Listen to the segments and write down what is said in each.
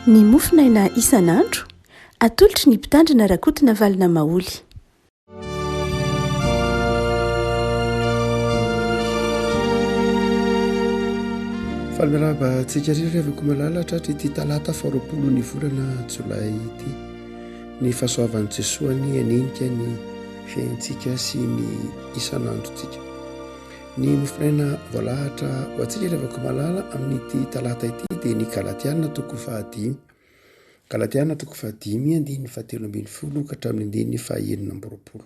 Ny mofonaina isan'andro, atolotry ny Mpitandrina Rakotonavalona Maholy. Faly miarahaba antsika rehetra ry havako malala tratry ity talata faharoapolo ny volana jolay ity. Ny fahasoavan'i Jesoa anie hanenika ny fiaintsika sy ny isan'androntsika. Ny mofonaina voalahatra ho antsika ry havako malala amin'ity talata ity dia ny Galatiana toko fahadimy. Galatiana toko fahadimy andininy fahatelo ambin'ny folo ka hatramin'ny andininy faha-26.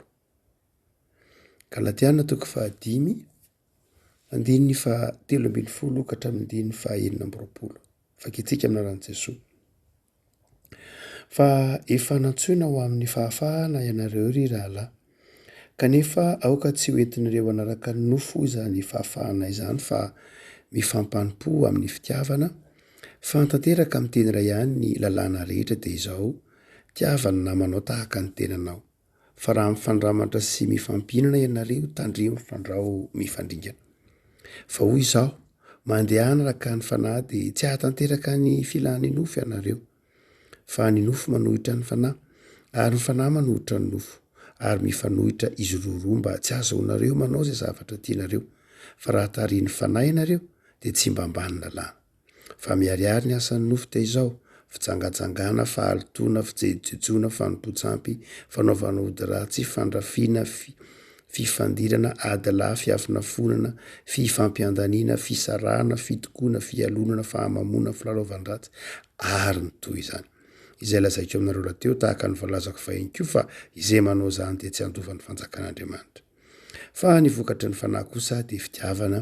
Galatiana toko fahadimy andininy fahatelo ambin'ny folo ka hatramin'ny andininy faha-26. Vakintsika amin'ny anaran'i Jesoa. Fa efa nantsoina ho amin'ny fahafahana ianareo ry rahalahy. Kanefa aoka tsy ho entin'ireo hanaraka ny nofo izany fahafahana izany fa mifampanompoa amin'ny fitiavana, fa tanteraka amin'ny teny iray ihany ny lalàna rehetra dia izao, tiava ny namanao tahaka ny tenanao. Fa raha mifandramatra sy mifampihinana ianareo, tandremo fandrao mifandringana. Fa hoy izaho, mandehana araka ny fanahy dia tsy hahatanteraka ny filan'ny nofo ianareo. Fa ny nofo manohitra ny fanahy, ary ny fanahy manohitra ny nofo, ary mifanohitra izy roroa mba tsy hahazoanareo manao izay zavatra tianareo. Fa raha tarihin'ny fanahy ianareo, dia tsy mba ambany lalàna. Fa miharihary ny asan'ny nofo dia izao, fijangajangana, fahalotoana, fijejojejoana, fanompoan-tsampy, fanaovana ody ratsy, fandrafiana, fifandirana, ady lahy, fiafonafonana, fifampiandaniana, fisarahana, fitokoana, fialonana, fahamamoana, filalaovan-dratsy, ary ny toy izany. Izay lazaiko aminareo rahateo, tahaka ny voalazako fahiny koa, fa izay manao izany dia tsy handova ny fanjakan'Andriamanitra. Fa ny vokatry ny Fanahy kosa dia fitiavana,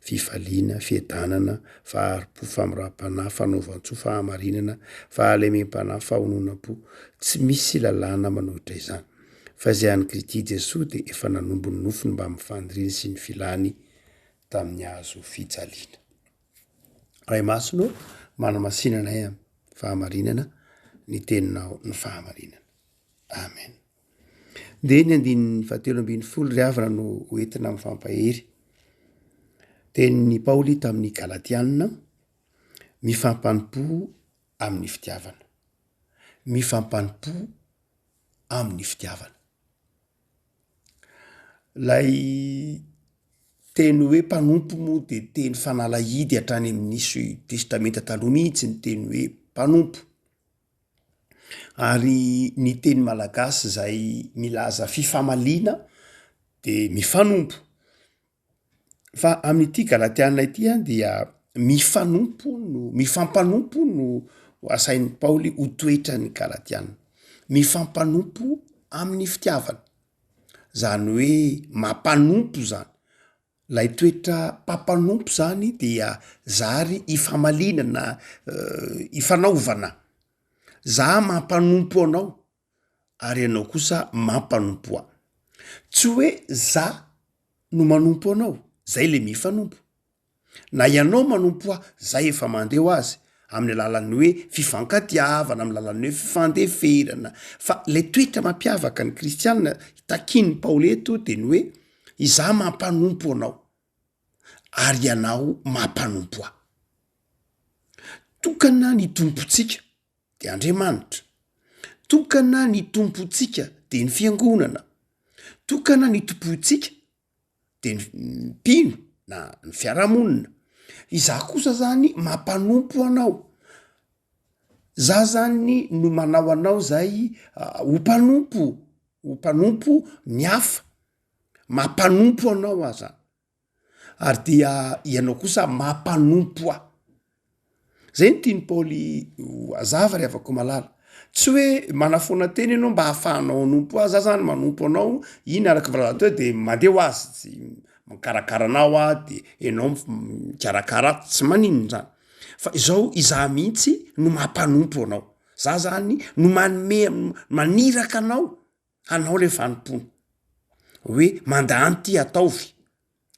fifaliana, fiadanana, fahari-po, famoram-panahy, fanaovan-tsoa, fahamarinana, fahalemem-panahy, fahononam-po. Tsy misy lalàna manohitra izany. Fa izay an'i Krity Jesoa dia efa nanombo ny nofony mbamin'ny faniriany sy ny filany tamin'ny hazo fijaliana. Ray Masina ô, manamasina anay amin'ny fahamarinana, ny teninao ny fahamarinana. Amen. Dia ny andininy fahatelo ambin'ny folo ry havana no ho entina mifampahery. Tenin'i Paoly tamin'ny Galatiana, mifampanompo amin'ny fitiavana. Mifampanompo amin'ny fitiavana. Ilay teny hoe mpanompo moa dia teny fanalahidy hatrany amin'ny Testamenta taloha mihitsy ny teny hoe mpanompo. Ary ny teny malagasy izay milaza fifamaliana de mifanompo, fa amin'ity galatiana ity an dia mifanompo no mifampanompo no asain'i Paoly ho toetran'ny galatiana, mifampanompo amin'ny fitiavana, zany hoe mampanompo zany. Ilay toetra mpampanompo zany dia zary ifamaliana na ifanaovana, za mampanompo anao ary ianao kosa mampanompo ahy, tsy hoe za no manompo anao, zay le mifanompo, na ianao manompo ahy, zay efa mandeha ho azy amin'ny alalan'ny hoe fifankatiavana, amin'ny alalan'ny hoe fifandeferana, fa le toetra mampiavaka ny kristianina takian'i Paoly eto de ny hoe Izaho mampanompo anao, ary ianao mampanompo ahy. Tokana ny Tompontsika, dia Andriamanitra. Tokana ny Tompontsika, dia ny Fiangonana. Tokana ny Tompontsika, dia ny mpino na ny fiarahamonina. Izaho kosa zany mampanompo anao. Za zany no manao anao zay ho mpanompo. ho mpanompo ny hafa, mampanompo anao aho zany, ary dia ianao kosa mampanompo ahy. Zay no tian'i Paoly ho hazava ry havako malala, tsy hoe manafoana tena ianao mba hahafahanao hanompo ahy, za zany manompo anao, iny araka ny voalazako teo de mandeha ho azy, tsy mikarakara anao aho de ianao mikarakara ahy, tsy maninona zany, fa izao izaho mihitsy no mampanompo anao. Za zany no manome maniraka anao hanao le fanompoana hoe mandany ty ataovy,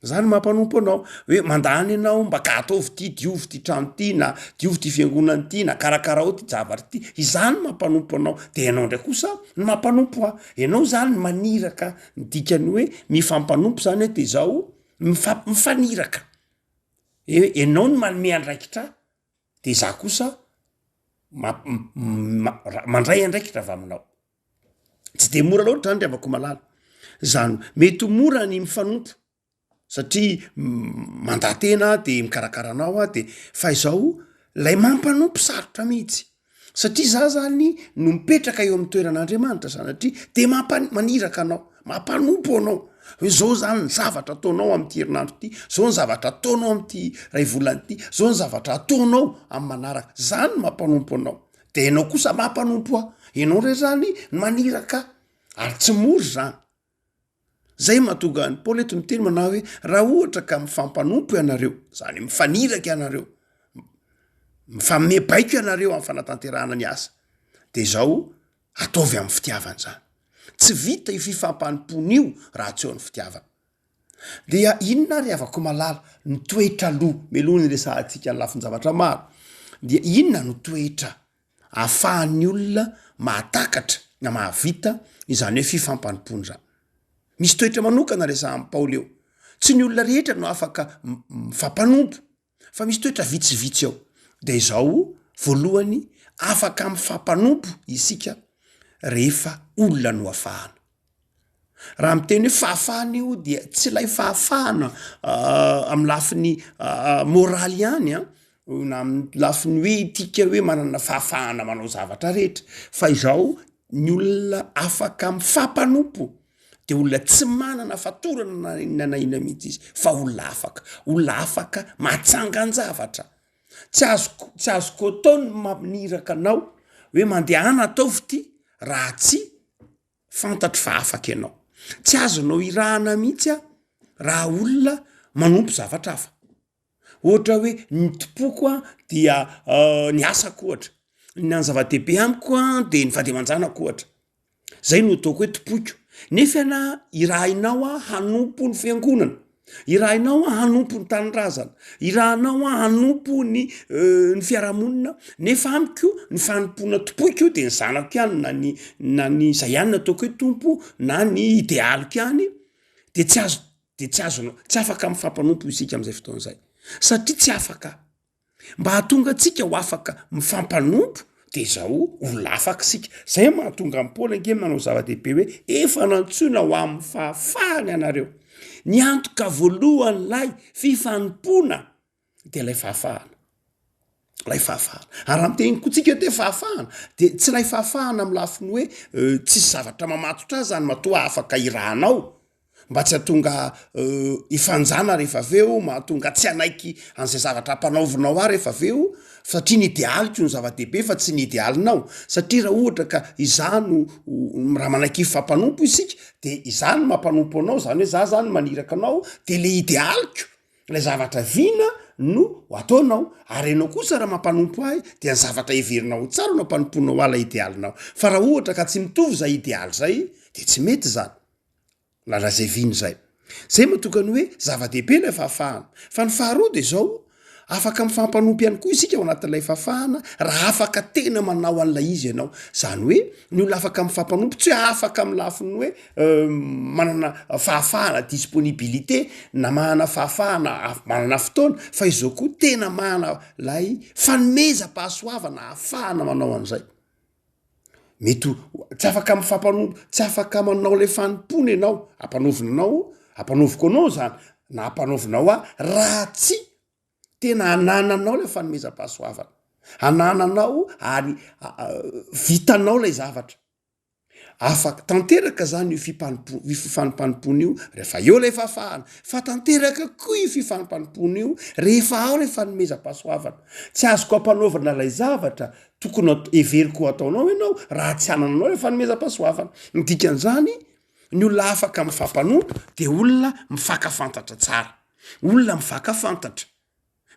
za no mampanompo anao hoe mandany ianao mba ka ataovy ty diovy ty trano ty na diovy ty fiangonana ty na karakarao ty zavatra ty, izaho no mampanompo anao de ianao ndray kosa no mampanompo ahy, ianao zany maniraka ny dikan'ny hoe mifampanompo zany hoe de zao mifamp- mifaniraka, hoe ianao no manome andraikitra ahy de za kosa. Mandray andraikitra avy aminao. Tsy de mora loatra zany ry havako malala. Zany mety ho mora ny mifanompo satria mandà tena aho de mikarakara anao aho de fa izao lay mampanompo sarotra mihitsy satria za zany no mipetraka eo amy toeran'Andriamanitra sanatria de mampa- maniraka anao, mampanompo anao hoe zao zany ny zavatra ataonao am'ty herinandro ty, zao ny zavatra ataonao am'ty ray volana ty, zao ny zavatra ataonao amy manaraka, zany no mampanompo anao. De enao kosa mampanompo ahy, enao ndray zany maniraka ahy ary tsy mora zany. Zay mahatonga an'i Paoly eto miteny manao hoe raha ohatra ka mifampanompo ianareo, zany hoe mifaniraka ianareo, mifanome baiko ianareo amin'ny fanatanterahana ny asa, de zao ataovy amin'ny fitiavana zany. Tsy vita io fifampanompoana io raha tsy eo ny fitiavana. Dia inona ary havako malala ny toetra aloha, mialoha ny hiresahantsika ny lafin-javatra maro, dia inona no toetra ahafahan'ny olona mahatakatra na mahavita izany hoe fifampanompoana izany? Misy toetra manokana resahan'i Paoly eo, tsy ny olona rehetra no afaka mifampanompo fa misy toetra vitsivitsy ao, de izao, voalohany afaka mifampanompo isika rehefa olona noafahana. Raha miteny hoe fahafahana io dia tsy ilay fahafahana amin'ny lafiny môraly ihany an, na amin'ny lafiny hoe etika hoe manana fahafahana manao zavatra rehetra fa izao ny olona afaka mifampanompo de olona tsy manana fatorana na inona na inona mihitsy izy fa olona afaka, olona afaka mahatsangan-javatra, tsy azoko tsy azoko atao ny maniraka anao hoe mandehana ataovy ity raha tsy fantatro fa afaka ianao. Tsy azonao irahana mihitsy aho raha olona manompo zavatra hafa. Ohatra hoe ny tompoko a dia ny asako ohatra, na ny zava-dehibe amiko a de ny vady aman-janako ohatra, zay no ataoko hoe tompoiko, nefa ianà irahinao aho hanompo ny fiangonana, irahinao aho hanompo ny tanindrazana, irahanao aho hanompo ny ny fiarahamonina nefa amiko ny fanompoana tompoiko de ny zanako ihany na ny na ny zay ihany no ataoko hoe tompo na ny idealiko ihany de tsy azo de tsy azonao tsy afaka mifampanompo isika am'izay fotoana zay satria tsy afaka Mba hahatonga antsika ho afaka mifampanompo de zao olona afaka isika. Zay mahatonga an'i Paoly ange manao zava-dehibe hoe efa nantsoina ho amin'ny fahafahana ianareo. Ny antoka voalohan'ilay fifanompoana de ilay fahafahana, lay fahafahana. Ary raha miteny koa tsika hoe fahafahana de tsy ilay fahafahana amin'ny lafiny hoe tsisy zavatra mamatotra azy zany matoa afaka irahanao mba tsy hahatonga hifanjana rehefa avy eo, mahatonga tsy hanaiky an'izay zavatra ampanaovinao ahy rehefa avy eo, satria ny idealiko no zava-dehibe fa tsy ny idealinao, satria raha ohatra ka izaho no raha manaiky hifampanompo isika de izaho no mampanompo anao, zany hoe za zany maniraka anao de le idealiko, le zavatra vina no ataonao, ary ianao kosa raha mampanompo ahy dia ny zavatra heverinao ho tsara no ampanompoanao ahy lay idealinao, fa raha ohatra ka tsy mitovy zay idealy zay de tsy mety zany. Na raha izay vina izay. Zay mahatonga ny hoe zava-dehibe ilay fahafahana. Fa ny faharoa de zao, afaka mifampanompo ihany koa isika ao anatin'ilay fahafahana raha afaka tena manao an'ilay izy ianao. Zany hoe ny olona afaka mifampanompo tsy hoe afaka amin'ny lafiny hoe manana fahafahana disponibilité na manana fahafahana manana fotoana fa izao koa tena manana lay fanomezam-pahasoavana ahafahana manao an'izay. Mety ho tsy afaka mifampanompo, tsy afaka manao le fanompoana ianao, ampanaovina anao, ampanaoviko anao zany na ampanaovinao ahy raha tsy tena anananao le fanomezam-pahasoavana, anananao ary vitanao lay zavatra. Afaka, tanteraka zany io fimpanompo- io fifampanompoana io rehefa eo lay fahafahana, fa tanteraka koa io fifampanompoana io rehefa ao lay fanomezam-pahasoavana. Tsy azoko ampanaovana lay zavatra tokony at- heveriko ho ataonao ianao raha tsy anananao lay fanomezam-pahasoavana. Ny dikan'izany, ny olona afaka mifampanompo de olona mifankafantatra tsara, olona mifankafantatra.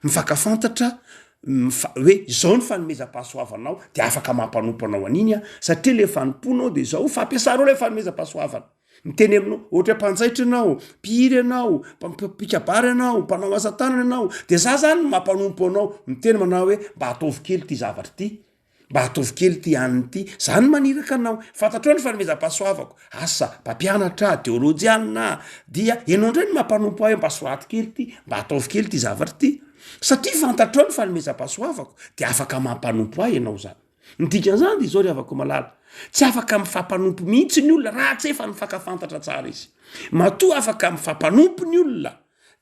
Mifankafantatra mifa- hoe izao ny fanomezam-pahasoavanao de afaka mampanompo anao an'iny aho satria le fanompoanao de zao fampiasanao le fanomezam-pahasoavana. Miteny aminao ohatra hoe mpanjaitra ianao, mpihira ianao, mpamp- mpikabary ianao, mpanao asa tanana ianao de za zany mampanompo anao, miteny manao hoe mba ataovy kely ty zavatra ty. Mba ataovy kely ity hanina ity, za no maniraka anao, fantatrao ny fanomezam-pahasoavako, asa, mpampianatra aho, teolojianina aho, dia ianao indray no mampanompo ahy hoe mba soraty kely ity, mba ataovy kely ity zavatra ity, satria fantatrao ny fanomezam-pahasoavako, dia afaka mampanompo ahy ianao zany. Ny dikan'izany dia izao ry havako malala, tsy afaka mifampanompo mihitsy ny olona raha tsy efa nifankafantatra tsara izy. Matoa afaka mifampanompo ny olona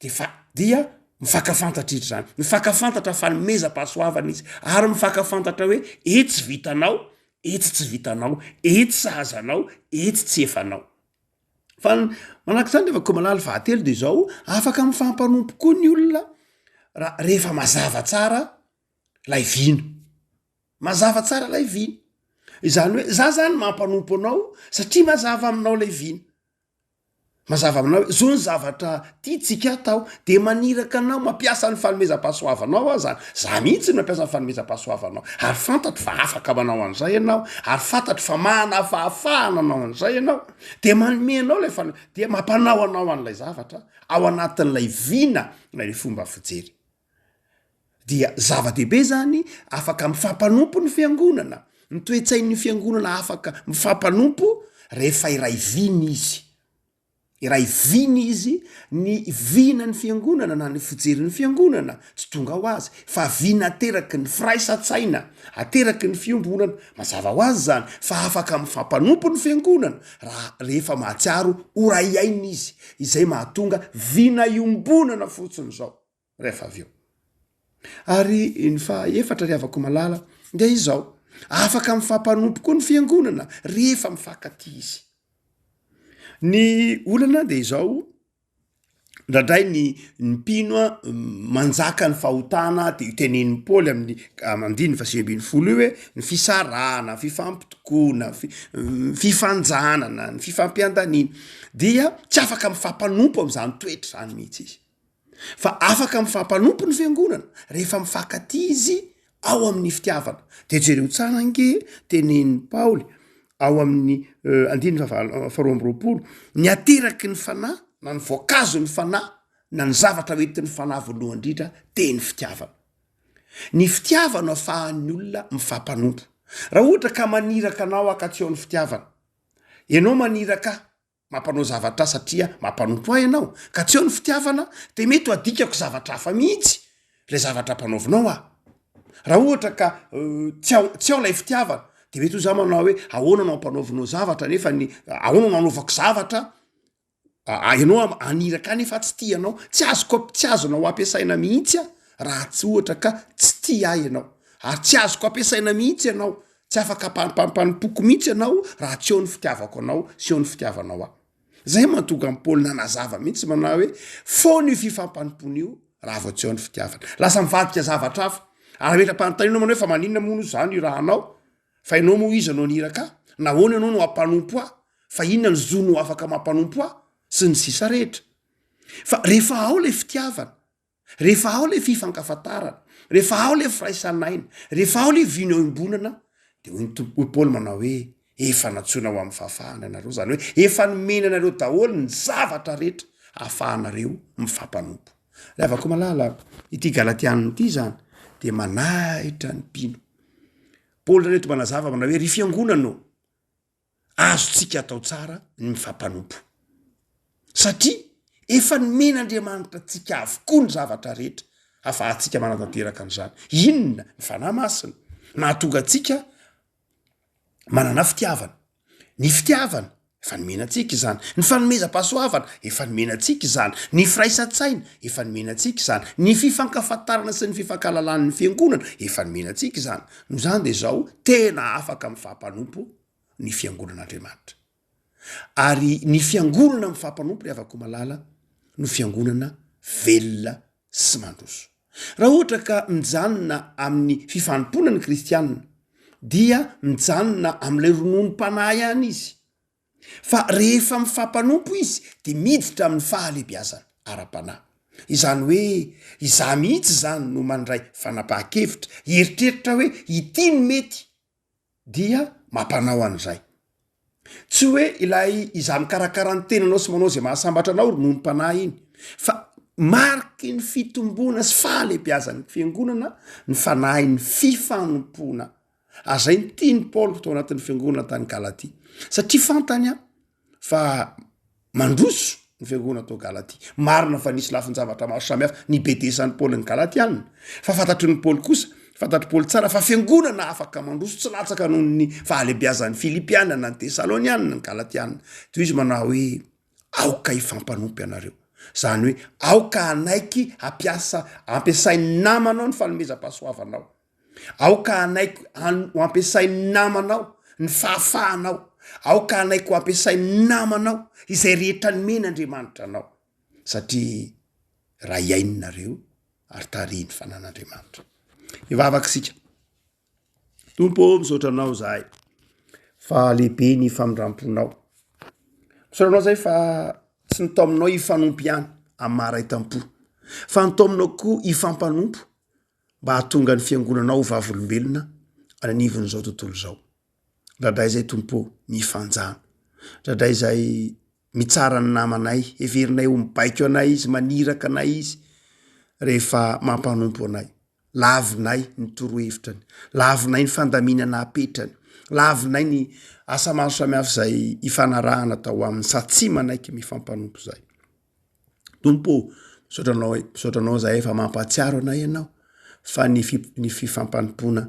dia fa dia mifankafantatra izy izany, mifankafantatra fanomezam-pahasoavana izy ary mifankafantatra hoe etsy vitanao, etsy tsy vitanao, etsy sahaza anao, etsy tsy efanao. Fa ny manaraka izany ry havako malala fahatelo dia izao, afaka mifampanompo koa ny olona raha rehefa mazava tsara lay vina. Mazava tsara lay vina. Izany hoe za zany mampanompo anao satria mazava aminao lay vina. Mazava aminao hoe zao ny zavatra tiantsika atao de maniraka anao mampiasa ny fanomezam-pahasoavanao aho zany. Za mihitsy no mampiasa ny fanomezam-pahasoavanao ary fantatro fa afaka manao an'izay ianao ary fantatro fa manana fahafahana hanao an'izay ianao de manome anao lay fano- dia mampanao anao an'ilay zavatra ao anatin'ilay vina na ilay fomba fijery. Dia zava-dehibe zany afaka mifampanompo ny fiangonana, ny toe-tsain'ny fiangonana afaka mifampanompo rehefa iray vina izy, iray vina izy, ny vinan'ny fiangonana na ny fijerin'ny fiangonana tsy tonga ho azy fa vina ateraky ny firaisan-tsaina, ateraky ny fiombonana, mazava ho azy zany fa afaka mifampanompo ny fiangonana raha rehefa mahatsiaro ho ray aina izy, izay mahatonga vina iombonana fotsiny zao. rehefa avy eo. Ary ny faha efatra ry havako malala dia izao, afaka mifampanompo koa ny fiangonana rehefa mifankatia izy. Ny olana dia izao, indraindray ny ny mpino a manjaka ny fahotana de io tenenin'i Paoly amin'ny andininy faha 19 io hoe ny fisarahana, fifampitokoana, fi- fifanjanana, ny fifampiandaniana dia tsy afaka mifampanompo am'zany toetra zany mihitsy izy. Fa afaka mifampanompo ny fiangonana rehefa mifankatia izy ao amin'ny fitiavana. De jereo tsara ange tenenin'i Paoly ao amin'ny andininy fahavalo faharoa amby roapolo, ny ateraky ny fanahy na ny voankazon'ny fanahy na ny zavatra hoentin'ny fanahy voalohany indrindra de ny fitiavana. Ny fitiavana no afahan'ny olona mifampanompo. Raha ohatra ka maniraka anao aho ka tsy ao ny fitiavana, ianao maniraka ahy, mampanao zavatra ahy satria mampanompo ahy ianao ka tsy eo ny fitiavana de mety ho adikako zavatra hafa mihitsy le zavatra ampanaovinao aho. Raha ohatra ka tsy ao tsy ao lay fitiavana de mety ho za manao hoe ahoana no ampanaovinao zavatra nefa ny ahoana no anaovako zavatra ianao aniraka ahy nefa aho tsy tia anao, tsy azoko tsy azonao ampiasaina mihitsy aho raha tsy ohatra ka tsy tia ahy ianao ary tsy azoko ampiasaina mihitsy ianao Tsy afaka ampampampanompoko mihitsy ianao raha tsy eo ny fitiavako anao sy eo ny fitiavanao ahy. Zay mahatonga an'i Paoly nanazava mihitsy manao hoe foana io fifampanompoana io raha vao tsy eo ny fitiavana. Lasa mivadika zavatra hafa. Ary ametra-panontaniana manao hoe fa maninona moa no zany irahanao? Fa ianao moa iza no haniraka ahy? Nahoana ianao no hampanompo ahy? Fa inona ny zo no afaka mampanompo ahy? Sy ny sisa rehetra. Fa rehefa ao le fitiavana Rehefa ao le fifankafantarana, rehefa ao le firaisan'aina, rehefa ao le vina iombonana, de hoy ny Tompo, hoy Paoly manao hoe, efa nantsoina ho amin'ny fahafahana ianareo, zany hoe efa nomena anareo daholo ny zavatra rehetra ahafahanareo mifampanompo. Ry havako malala, ity Galatianina ity zany de manahitra ny mpino. Paoly zany eto manazava manao hoe ry fiangonana ô, Azontsika atao tsara ny mifampanompo, satria efa nomen'Andriamanitra antsika avokoa ny zavatra rehetra ahafahantsika manatanteraka an'izany. Inona? Ny Fanahy Masina mahatonga antsika manana fitiavana. Ny fitiavana efa nomena antsika izany, ny fanomezam-pahasoavana efa nomena antsika izany, ny firaisan-tsaina efa nomena antsika izany, ny fifankafantarana sy ny fifankahalalan'ny fiangonana efa nomena antsika izany. Noho izany dia izao, tena afaka mifampanompo ny fiangonan'Andriamanitra. Ary ny fiangonana mifampanompo ry havako malala no fiangonana velona sy mandroso. Raha ohatra ka mijanona amin'ny fifanompoana ny kristianina dia mijanona amin'ilay rononom-panahy ihany izy. Fa rehefa mifampanompo izy dia miditra amin'ny fahalehibiazana ara-panahy. Izany hoe izaho mihitsy izany no mandray fanapahan-kevitra, hieritreritra hoe ity no mety dia mampanao an'izay. Tsy hoe ilay izaho mikarakara ny tenanao sy manao izay mahasambatra anao rononom-panahy iny, fa mariky ny fitomboana sy fahalehibiazan'ny fiangonana ny fanahin'ny fifanompoana. Ary zay no tian'i Paoly tao anatin'ny fiangonana tany Galatia, satria fantany an fa mandroso ny fiangonana tao Galatia. Marina fa nisy lafin-javatra maro samihafa nibedesan'i Paoly ny Galatiana, fa fantatry ny Paoly kosa. Fantatr'i Paoly tsara fa fiangonana afaka mandroso tsy latsaka noho ny fahalebiazan'ny Filipiana na ny Tesaloniana na ny Galatiana. Toy izy manao hoe aoka hifampanompo ianareo. Zany hoe aoka hanaiky hampiasa ampiasain'ny namanao ny fanomezam-pahasoavanao. Aoka hanaiky han- ho ampiasain'ny namanao ny fahafahanao. Aoka hanaiky ho ampiasain'ny namanao izay rehetra nomen'Andriamanitra anao. Satria raha hiainonareo ary tarihin'ny fanan'Andriamanitra. Hivavaka isika. Tompo ô, misaotra anao zahay fa lehibe ny famindram-ponao. Misaotra anao zahay fa tsy nitaominao hifanompo ihany amin'ny maha ray tam-po, fa nitaominao koa hifampanompo mba hahatonga ny fiangonanao ho vavolombelona any anivon'izao tontolo izao. Indraindray izay Tompo ô, mifanjana, indraindray izay mitsara ny namanay, heverinay ho mibaiko anay izy, maniraka anay izy rehefa mampanompo anay. Lavinay ny torohevitrany, lavinay ny fandaminana apetrany, lavinay ny asa maro samihafa izay ifanarahana atao aminy, sady tsy manaiky mifampanompo izay. Tompo ô, misaotra anao, misaotra anao zahay fa mampahatsiaro anay ianao fa ny fi- ny fifampanompoana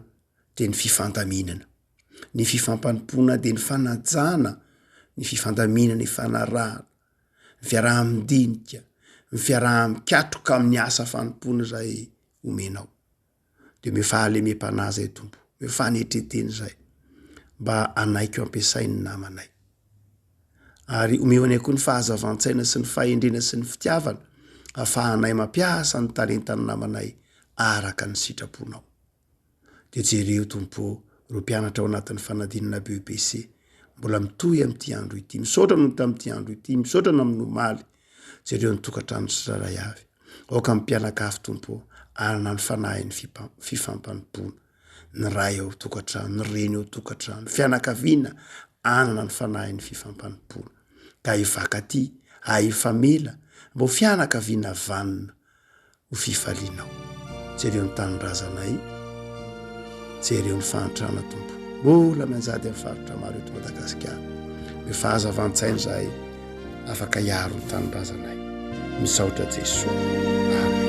de ny fifandaminana, ny fifampanompoana de ny fanajana ny fifandaminana ifanarahana, ny fiaraha-midinika, ny fiaraha-mikatroka amin'ny asa fanompoana izay omenao. De omeo fahalemem-panahy zay Tompo, omeo fanetren-tena zay mba hanaiky ho ampiasain'ny namanay. Ary omeo anay koa ny fahazavan-tsaina sy ny fahendrena sy ny fitiavana ahafahanay mampiasa ny talentan'ny namanay araka ny sitraponao. De jereo Tompo ô, ireo mpianatra ao anatin'ny fanadinana BEPC mbola mitohy amin'ity andro ity. Misaotra noho tamin'ity andro ity, misaotra na amin'ny omaly. Jereo ny tokantrano tsirairay avy. Aoka ny mpianakavy Tompo ô, hanana ny fanahin'ny fifampanompoana. Ny ray ao tokantrano, ny reny ao tokantrano, fianakaviana hanana ny fanahin'ny fifampanompoana. Ka hifankatia, hahay hifamela, mba ho fianakaviana vanona. ho fifalianao. Jereo ny tanindrazanay, jereo ny fahantrana Tompo. Mbola mianjady amin'ny faritra maro eto Madagasikara. Ny fahazavan-tsaina izahay afaka hiaro ny tanindrazanay. Misaotra Jesoa. Amen.